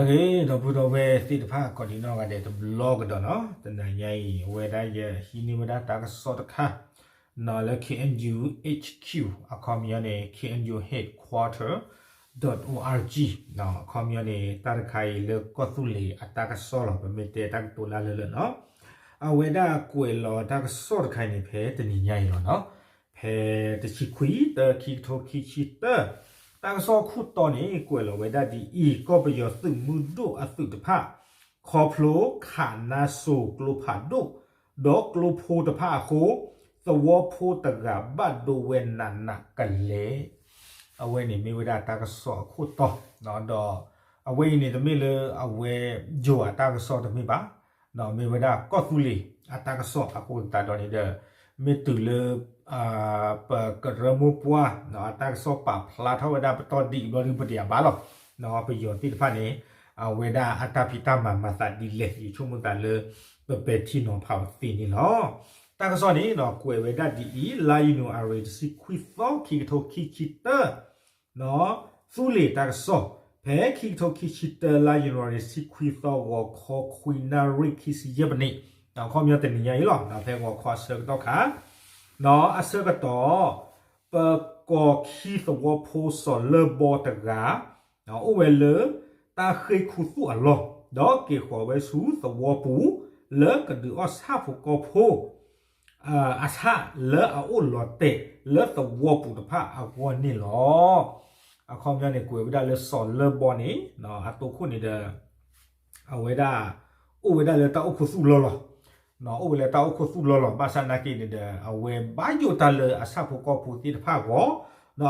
ဒီပုၢ်ဒီဝဲၢ်သ့ၣ်တဖၣ် ကိးဒံးနီၢ်ဂၤဒဲးတဘျီကဒီးနီၤ, တနၤညါအံၤ အဝဲဒၣ်ယဟံးန့ၢ်ဝဲဒၣ်တၢ်ကစီၣ်တခါ နီၤလၢ K N U H Q အခီပညီန့ၣ် K N U headquarter dot O R G အခီပညီန့ၣ် တၢ်တခါအံၤလၢကီၢ်သူလ့ၤအတၢ်ကစီၣ်လီၤ, ပမ့ၢ်တဲတၢ်ကတိၤလၢလၢာ်လၢာ်နီၤ, အဝဲဒၣ်ကွဲးလီၤတၢ်ကစီၣ်တခါအံၤန့ၣ် ဖဲတနံၤညါအံၤလီၤနီၤ, ဖဲတဆံခွံ တၢ ခံကထိခံဆံတၢ တၢ်ကစီၣ်ခိၣ်တီန့ၣ် ကွဲးလီၤဝဲဒၣ်ဒ်အံၤ, ကီၢ်ပယီၤသုးမုၢ်ဒိၣ်အသုးတဖၣ် ခီဖျိခးနါစိၤကျိဖးဒိၣ် ဒီးကျိဖိတဖၣ်အဃိ သဝီဖိတဂၤဘၣ်ဒိဝဲနးနးကလဲာ်, အဝဲန့ၣ်မ့ၢ်ဝဲဒၣ်တၢ်ကစီၣ်အခိၣ်တီ, ဒီးအဝဲအံၤန့ၣ် တမ့ၢ်လၢအဝဲယိၤအတၢ်ကစီၣ်တမ့ၢ်ဘၣ်, မ့ၢ်ဝဲဒၣ်ကီၢ်သူလ့ၤအတၢ်ကစီၣ်အဃိသတးဒီးန့ၣ်ဒီး မ့ၢ်တုၤလၢ ပကရၢမိၢ်ပှၢ် အတၢ်ကစီၣ်ပာ်ဖျါထီၣ်ဝဲဒၣ်ပတီၢ်ဒံးဘျီဒုးပတယၤဘၣ်လီၤ. ပယီၤသ့ၣ်တဖၣ်န့ၣ် အဝဲဒၣ်အတၢ်ဖံးတၢ်မၤမၤသးဒ်လဲၣ် ယဆိကမိၣ်သးလၢ ပပဲာ်ထံနီၤဖးအီၤသ့န့ၣ်လီၤ. တၢ်ကစီၣ်န့ၣ် ကွဲးဝဲဒၣ်ဒ်အံၤ, လါယနူၤအါရံၤတဆံခွံသီ ခံကထိခံဆံတၢ သူလ့ၤတၢ်ကစီၣ်, ဖဲခံကထိခံဆံတၢ လါယနူၤအါရံၤတဆံခွံသီ ဂီၤခီခွံနၣ်ရံၣ်ခံဆံယဲၢ်မံးနံး, အခီပညီတနံၤညါအံၤလီၤ, ဖဲဂီၤခီအဆၢကတီၢ်ခါ အဆၢကတီၢ် ပကီၢ်ခံသဝီဖိစီၤလၢဘီတဂၤ အိၣ်ဝဲလၢ တၢ်ဃ့ၢ်ခူသူၣ်အလီၢ်, ဒီးက့ၤဃီၤဝဲဆူသဝီပူၤ လၢကဒုးအီၣ်ဆၣ်ဖိကီၢ်ဖိ အဆၣ်လၢအအိၣ်လီၤတဲာ်လၢသဝီပူၤတဖၣ်အဂီၢ်န့ၣ်လီၤ. အခီပညီန့ၣ် ကွဲးဝဲဒၣ်လၢစီၤလၢဘီန့ၣ် အတိခိၣ်န့ၣ်ဒီး အဝဲဒၣ် အိၣ်ဝဲဒၣ်လၢတၢ်အိၣ်ခူသူၣ်လီၢ်လီၤ. အိၣ်ဝဲလၢတၢ်အိၣ်ခူသူၣ်လီၢ်လီၤ ဘၣ်ဆၣ်နာ်က့န့ၣ်ဒီး အဝဲဘၣ်ယိၣ်တၢ်လၢအဆၣ်ဖိကီၢ်ဖိသ့ၣ်တဖၣ်အဂီၢ်,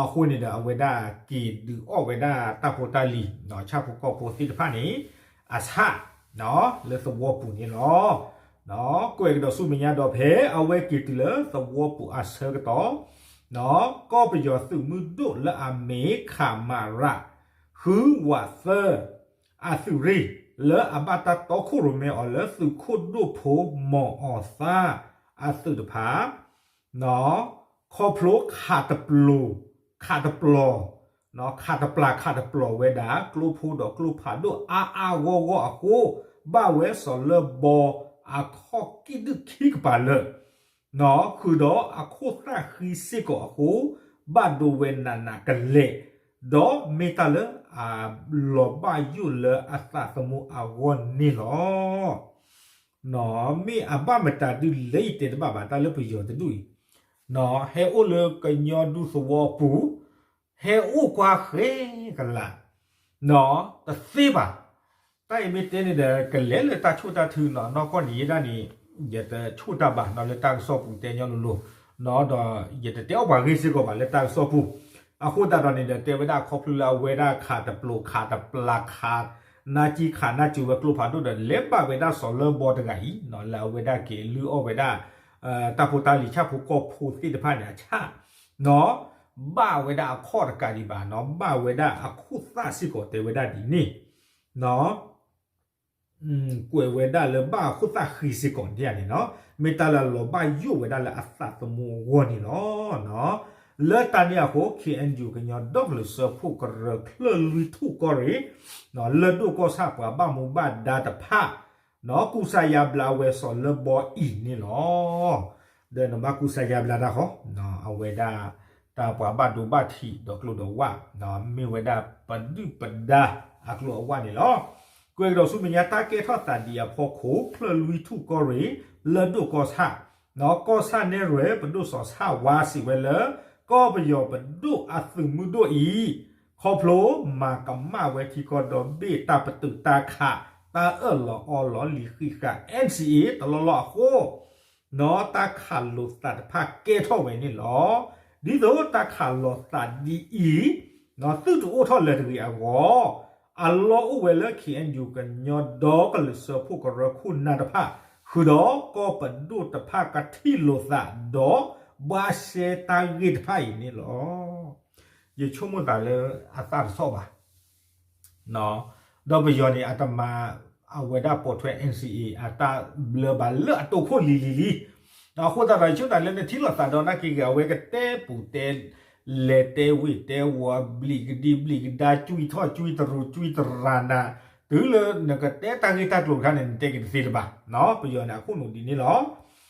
အဃိန့ၣ်ဒီး အဝဲဒၣ်က့ၤဒုးအီၣ်ဝဲဒၣ်တၢ်ဖိတၢ်လံၤ ဆၣ်ဖိကီၢ်ဖိသ့ၣ်တဖၣ်န့ၣ် အဆၣ် လၢသဝီပူၤန့ၣ်လီၤ. ကွဲးကဒီးဆူမဲာ်ညါဒီး ဖဲအဝဲက့ၤတုၤလၢသဝီပူၤအဆၢကတီၢ် ကီၢ်ပယီၤသုးမုၢ်ဒိၣ်လၢအမ့ၢ် ခမရ ဃုဝးသၢ အသုးရ့ၣ် လၢအဘၣ်တၢ်တီခိၣ်ရိၣ်မဲအီၤလၢသုးခိၣ်ဒိၣ်ဖိ မီၤအီၤသါ အသုးတဖၣ် ခီဖျိခးတပျိၤ ခးတပျီၤ ခးတပျၢ်ခးတပျီၤဝဲဒၣ် ကျိဖိဒီးကျိဖးဒိၣ်အါအါဂီၢ်ဂီၢ်အဃိ ဘၣ်ဝဲစီၤလၢဘီအခီၣ်ကံၣ်ဒုၣ်ခံကပၤလၢာ် ဃုာ်ဒီးအခိၣ်သၣ်ဃံစ့ၢ်ကီးအဃိ ဘၣ်ဒိဝဲနးနးကလဲာ်, ဒီးမ့ၢ်တၢ်လၢအလီၤဘၣ်ယိၣ်လၢအသးသမူအဂီၢ်န့ၣ်လီၤ. မ့ၢ်အဘၣ်မတၤဒုလဲၣ် ယတဲတဘၣ်ဘၣ် တၢ်လၢပယီၤတဒူၣ်အံၤ ဟဲအိၣ်လၢကညီဒူသဝီပူၤ ဟဲအိၣ်ကွၢ်ဃဲကလး တသ့ဘၣ်. တၢ်အံၤမ့ၢ်တဲန့ၣ်ဒီး ကလဲၤလၢတၢ်ဆိၣ်တၢ်ထုနီၤ, နီၢ်ကီၢ်န့ၣ်ယဲဒၣ်န့ၣ် ယတဆိၣ်တၢ်ဘၣ်နီၤ လၢတၢ်ကစီၣ်ပူၤတဲညီလိၤလိၤနီၤ, ဒီးယတတဲအီၣ်ပှၤဂ့ၢ်စ့ၢ်ကီးဘၣ်လၢတၢ်ကစီၣ်ပူၤ, အဃိသတးဒီးန့ၣ်ဒီး တဲဝဲဒၣ်ခီဖျိလၢအဝဲဒၣ်ခးတပျိၤခးတပျၢ်ခး နါကံခးနါစၢၤဝဲကျိဖးဒိၣ်ဒီး လဲၤဘၣ်ဝဲဒၣ်စီၤလၢဘီတဂၤအံၤနီၤ, လၢအဝဲဒၣ်က့ၤလုၢ်အီၣ်ဝဲဒၣ် တၢ်ဖိတၢ်လံၤဆၣ်ဖိကီၢ်ဖိသ့ၣ်တဖၣ်န့ၣ် အဆၣ်နီၤ ဘၣ်ဝဲဒၣ်အခီၣ်တကးဒံးဘၣ်နီၤ, ဘၣ်ဝဲဒၣ်အခိၣ်သၣ်စ့ၢ်ကီးတဲဝဲဒၣ်ဒ်န့ၣ် ကွဲးဝဲဒၣ်လၢဘၣ်အခိၣ်သၣ်ဃံစ့ၢ်ကီးဒ်န့ၣ်နီၤ, မ့ၢ်တၢ်လၢအလီၤဘၣ်ယိၣ်ဝဲဒၣ်လၢအသးသမူအဂီၢ်န့ၣ်လီၤ. လၢတၢ်န့ၣ်အဃိ K N U ကညီဒီကလုာ်စၢဖှိၣ်ကရၢ ချၢၣ်လွံၢ်ထူၣ်ကီၢ်ရ့ၣ် လၢၢ်ဒိၣ်ကီၢ်ဆၣ်ပှၤဘၣ်မူဘၣ်ဒါတဖၣ် ကူစါယါဘျါဝဲစီၤလၢဘီအံၤန့ၣ်လီၤ. ဒီးနဘၣ်ကူစါယါဘျါတၢ်ဃီ အဝဲဒၣ် တၢ်ပှၤဘၣ်ဒိဘၣ်ထံးဒီးကျိဒီးဝၣ် မ့ၢ်ဝဲဒၣ်ပဒုၣ်ပဒါအကျိၤအဝၣ်န့ၣ်လီၤ. ကွဲးကဒီးဆူမဲာ်ညါ တၢ်ကဲထီၣ်သးဒံးအဖီခိၣ် ချၢၣ်လွံၢ်ထူၣ်ကီၢ်ရ့ၣ် လၢၢ်ဒိၣ်ကီၢ်ဆၣ် ကီၢ်ဆၣ်နဲၣ်ရွဲၣ် ပဒိၣ်စီၤဆၣ်ဝါစံးဝဲလၢ ကီၢ်ပယီၤပဒိၣ်အသုးမုၢ်ဒိၣ်အံၤ ခီဖျိမၤကမၣ်ဝဲထံကီၢ်ဒီဘ့ၣ်တၢ်ပတုာ်တၢ်ခး တၢ်အၢၣ်လီၤအီလီၤလံာ်ဃံးဃာ် N C A တလီၢ်လီၢ်အဃိ နီၢ်တၢ်ခးလိာ်သးတဖၣ်ကဲထီၣ်ဝဲန့ၣ်လီၤ. ဒ်သိးတၢ်ခးလိာ်သးဒ်အံၤ နီၢ်သုတအိၣ်ထီၣ်လၢၤတဂ့ၤအဂီၢ် အလီၢ်အိၣ်ဝဲလၢ K N U ကညီဒီကလုာ်စၢဖှိၣ်ကရၢခိၣ်နၢ်တဖၣ် ဃုာ်ဒီးကီၢ်ပဒိၣ်တဖၣ်ကထံၣ်လိာ်သးဒီး ဘှါရှဲတၢ်ဂ့ၢ်တဖၣ်အံၤန့ၣ်လီၤ. ယဆိကမိၣ်သးလၢအသၣ်တဆီၣ်ဘၣ် ဒီးပယီၤန့ၣ် အတမၤအဝဲဒၣ်ပိာ်ထွဲ N C A အတၢ်ဘျၢဘၣ်လၢအတိာ်ခိၣ်လံၤလံၤလံၤ, အဃိသတးဒီး ယဆိကမိၣ်သးလၢနထံၣ်လိာ်သးဒီးနာ်က့ဂ့ၤ အဝဲကတဲပူၤတဲ လဲၤတဲဝ့ၢ်တဲဝီၤ ဘျံးကဒံဘျံးကဒါ ကွံထီၣ်ကွံတရူးကွံတရၤနၤ တုၤလၢနကတဲတၢ်ဂ့ၢ်တၢ်ကျိၤတခါန့ၣ် နတဲက့ၤတသ့တဘၣ်, ပယီၤန့ၣ်အခိၣ်နူာ်ဒ်န့ၣ်လီၤ.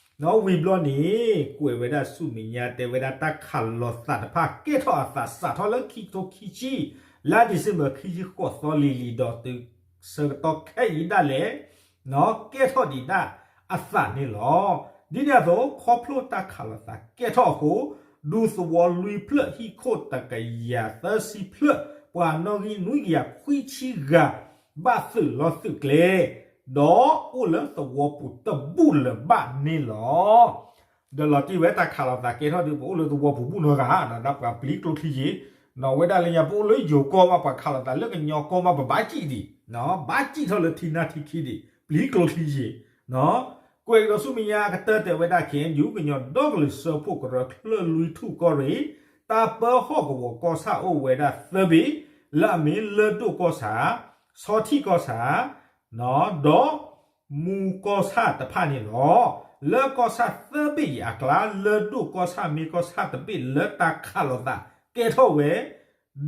နီၣ်ဝံၤဘျီန့ၣ် ကွဲးဝဲဒၣ်ဆူမဲာ်ညါ တဲဝဲဒၣ်တၢ်ခးလိာ်သးတဖၣ် ကဲထီၣ်အသး စးထီၣ်လၢခံကထိခံဆံ လါဒံၣ်စ့ဘၢၣ် ခံဆံဃိးသီလံၤလံၤဒီး တုၤဆၢကတီၢ်ခဲအံၤဒၣ်လဲာ် ကဲထီၣ်ဒံးဒၣ်အသးန့ၣ်လီၤ. ဒ်န့ၣ်အသိး ခီဖျိတၢ်ခးလိာ်သးကဲထီၣ်အဃိ ဒူသဝီလွံၢ်ဖျၢၣ် ဟံၣ်ခိၣ်တကယၤသၢဆံဖျၢၣ် ပှၤနီၣ်ဂံၢ်နွံကယၤခွံဆံဂၤ ဘၣ်သုးလီၢ်သုးကျဲ ဒီးအိၣ်လၢသဝီပူၤတဘူၣ်လၢၤဘၣ်န့ၣ်လီၤ. ဒီးလီၤတံၢ်ဝဲတၢ်ခးလိာ်သးကဲထီၣ်ဒီး ပအိၣ်လၢသဝီပူၤဘူၣ်နီတဂၤ, ဒီးပှၤပျံၤကျိချံယ့ၤ, နီၣ်ဝဲဒၣ်လၢညါ ပအိၣ်လၢယိၤကီၢ်မး ပှၤခးလိာ်သးလၢကညီကီၢ်မး ပဘၣ်စံၣ်ဒံး, ဘၣ်စံၣ်ထီၣ်လၢထံနၢ်ထံခံဒံး ပျံၤကျိချံယ့ၤ, ကွဲးကဒီးဆူမဲာ်ညါကတၢၢ် တဲဝဲဒၣ် ခ့ၣ်အဲၣ်ယူၣ် ကညီဒီကလုာ်စၢဖှိၣ်ကရၢ ချၢၣ်လွံၢ်ထူၣ်ကီၢ်ရ့ၣ် တၢ်ပၢဟီၣ်ကဝီၤကီၢ်ဆၣ်အိၣ်ဝဲဒၣ်သၢဘ့ၣ် လၢအမ့ၢ်လၢၢ်ဒိၣ်ကီၢ်ဆၣ်, ဆီထံၣ်ကီၢ်ဆၣ် ဒီးမူကီၢ်ဆၣ်တဖၣ်န့ၣ်လီၤ. လၢကီၢ်ဆၣ်သၢဘ့ၣ်အံၤအကျါ လၢၢ်ဒိၣ်ကီၢ်ဆၣ် မ့ၢ်ကီၢ်ဆၣ်တဘ့ၣ်လၢတၢ်ခးလိာ်သးကဲထီၣ်ဝဲ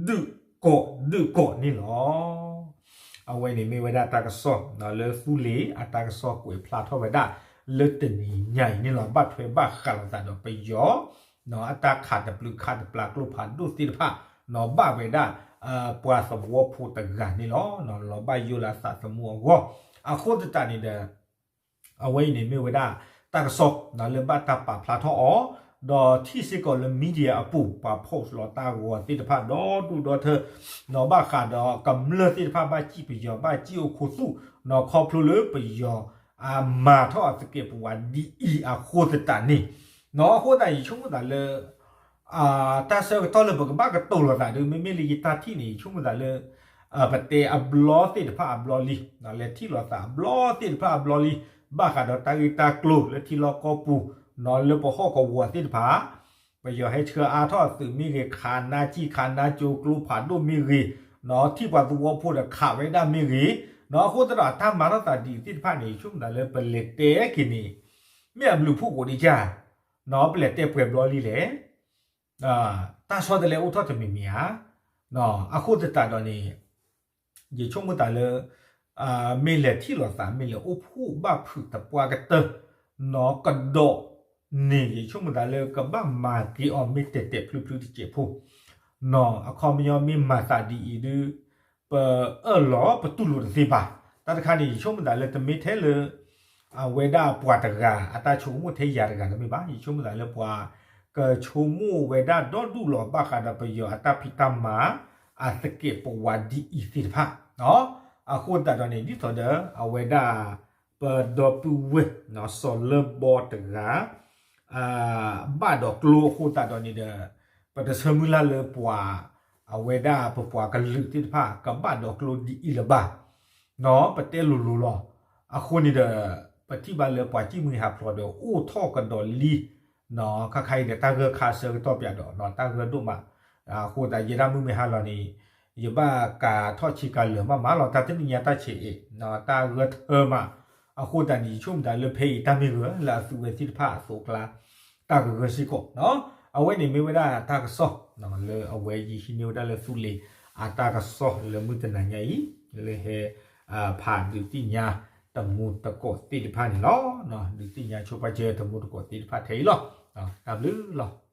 ဒုးကိးဒုးကိးန့ၣ်လီၤ. အဝဲန့ၣ်မ့ၢ်ဝဲဒၣ်တၢ်ကစီၣ် လၢသူလ့ၤအတၢ်ကစီၣ်ကွဲးဖျါထီၣ်ဝဲဒၣ် လၢတနံၤညါအံၤန့ၣ်လီၤ. ဘၣ်ထွဲဘၣ်ဃးလိာ်သးဒီးပယီၤ အတၢ်ခးတပျုာ်ခးတပျၢ်ကျိဖးဒိၣ်သ့ၣ်တဖၣ် ဘၣ်ဝဲဒၣ် ပှၤသဝီဖိတဂၤန့ၣ်လီၤ. လီၤဘၣ်ယိၣ်လၢသးသမူအဂီၢ် အဃိသတးန့ၣ်ဒီး အဝဲအံၤန့ၣ်မ့ၢ်ဝဲဒၣ် တၢ်ကစီၣ်လၢဘၣ်တၢ်ပာ်ဖျါထီၣ်အီၤ, ဒီးထံၣ်စ့ၢ်ကီးလၢ media အပူၤ ပှၤဖီၣ်လီၤတၢ်ဂီၤသ့ၣ်တဖၣ်ဒီဒူၣ်ဒီထၢ နီၣ်ဘၣ်ဃးဒီးကမျၢၢ်သ့ၣ်တဖၣ်ဘၣ်စံၣ်ပယီၤ ဘၣ်စံၣ်အိၣ်ခူသူၣ် နီၣ်ခီဖျိလၢပယီၤအမၤထီၣ်အသကဲးပဝးဒ်အံၤအဃိသတးန့ၣ်, နီၣ်အဃိသတး ယဆိကမိၣ်သးလၢ တၢ်ဆၢကတီၢ်လၢပကဘၣ်ကတိၤလိာ်သးဒီး မ့မ့ၢ်လၢယတၢ်ထံၣ်န့ၣ် ယဆိကမိၣ်သးလၢ ပတဲအဘျီသ့ၣ်တဖၣ်အဘျီလံ, လဲၤထံၣ်လိာ်သးအဘျီသ့ၣ်တဖၣ်အဘျီလံ, ဘၣ်ဃးဒီးတၢ်ဂ့ၢ်တၢ်ကျိၤလၢထံလီၢ်ကီၢ်ပူၤ နီၣ်လၢပဟီၣ်ကဝီၤသ့ၣ်တဖၣ် ပယီၤဟဲဆှၢအါထီၣ်အသုးမ့ၢ်ဂ့ၤ, ခးနါစံၣ်ခးနါကၠိကျိဖးဒိၣ်မ့ၢ်ဂ့ၤ, နီၣ်ထံၣ်ပှၤသဝီဖိဒီးခးဝဲဒၣ်မ့ၢ်ဂ့ၤ, နီၣ်အဃိသတးဒီးတၢ်မၤထီၣ်သးဒ်အံၤသ့ၣ်တဖၣ်န့ၣ် ယဆိကမိၣ်သးလၢပလဲၤတဲက့ၤန့ၣ် မ့ၢ်အဘျုးဖှိၣ်ကိးဒံးကၢ်, နီၣ်ပလဲၤတဲပှဲၤဘျီလံလဲၣ် တၢ်ဆီတလဲအိၣ်ထီၣ်တမံၤမံၤဧါ, အဃိသတးဒီးန့ၣ် ယဆိကမိၣ်သးလၢ မ့ၢ်လဲၤထံၣ်လိာ်သး မ့ၢ်လဲၤအိၣ်ဖှိၣ်ဘၣ်ဖုးသပှၢ်ကတၢၢ် နီၣ်ကဒီးန့ၣ် ယဆိကမိၣ်သးလၢကဘၣ်မၤက့ၤအီၤမ့ၢ်တဲာ်တဲာ်ဖျုးဖျုးတစဲးဖိ နီၣ်အခီပညီမ့ၢ်မၤသးဒ်အံၤဒီး ပအၢၣ်လီၤပတူၢ်လိာ်တသ့ဘၣ်. တၢ်တခါန့ၣ် ယဆိကမိၣ်သးလၢတမ့ၢ်ထဲလၢ အဝဲဒၣ်ပှၤတဂၤအတၢ်ဆိကမိၣ်ထဲယၤတဂၤတမ့ၢ်ဘၣ်. ယဆိကမိၣ်သးလၢပှၤကဆိကမိၣ်ဝဲဒၣ်ဒီဒူၣ်လီၤ ဘၣ်ဃးဒီးပယီၤအတၢ်ဖံးတၢ်မၤ အသကဲးပဝးဒ်အံၤသ့ၣ်တဖၣ် အဃိသတးဒီးန့ၣ် ဒ်သိးဒီး အဝဲဒၣ် ပဒီပုၢ်ဝဲၢ် စီၤလၢဘီတဂၤ ဘၣ်ဒီးကျိအဃိသတးဒီးန့ၣ်ဒီး ပတဆၢမုၢ်လၢ်လၢပှၤ အဝဲဒၣ်ပပှၤကလုာ်သ့ၣ်တဖၣ် ကဘၣ်ဒီးကျိဒ်အံၤလၢၤဘၣ်. နီၣ်ပတဲလိၤလိၤလီၤ. အဃိန့ၣ်ဒီး ပထံၣ်ဘၣ်လၢပှၤစံၣ်မှံဟးဖျိးဒီးအိၣ်ထီၣ်ကဒီးလံ နီၣ်ခါခါအံၤဒီးတၢ်ဂၢၢ်ခါဆၢကတီၢ်ပၠးဒီး နီၣ်တၢ်ဂၢၢ်ဒိၣ်မး အဃိသတးယဲဒၣ်မုၢ်မ့ၢ်ဟါလီၤန့ၣ် ယဘၣ်ကၤထီၣ်ဆံးကၤလၢာ်မးမးလီၤ တၢ်တနံၣ်ညါတၢ်ဆံးအံၤ နီၣ်တၢ်ဂၢၢ်ထၢမး အဃိသတးန့ၣ် ယဆိကမိၣ်သးလၢဖဲအံၤတၢ်မ့ၢ်ဂ့ၤ လၢအသူဝဲသ့ၣ်တဖၣ်အသိးအကျါ တၢ်ကဂၢၢ်စ့ၢ်ကီး အဝဲန့ၣ်မ့ၢ်ဝဲဒၣ်တၢ်ကစီၣ် လၢအဝဲယဟံးန့ၢ်ဝဲဒၣ်လၢသူလ့ၤ အတၢ်ကစီၣ်လၢမုၢ်တနၤညါအံၤ လၢဟဲ ဖးဒုးသ့ၣ်ညါတမူတကိးသ့ၣ်တဖၣ်န့ၣ်လီၤ. ဒုးသ့ၣ်ညါဆိပာ်စၢၤတမူတကိးသ့ၣ်တဖၣ်ထဲအံၤလီၤ. တၢ်ဘျုးလီၤ.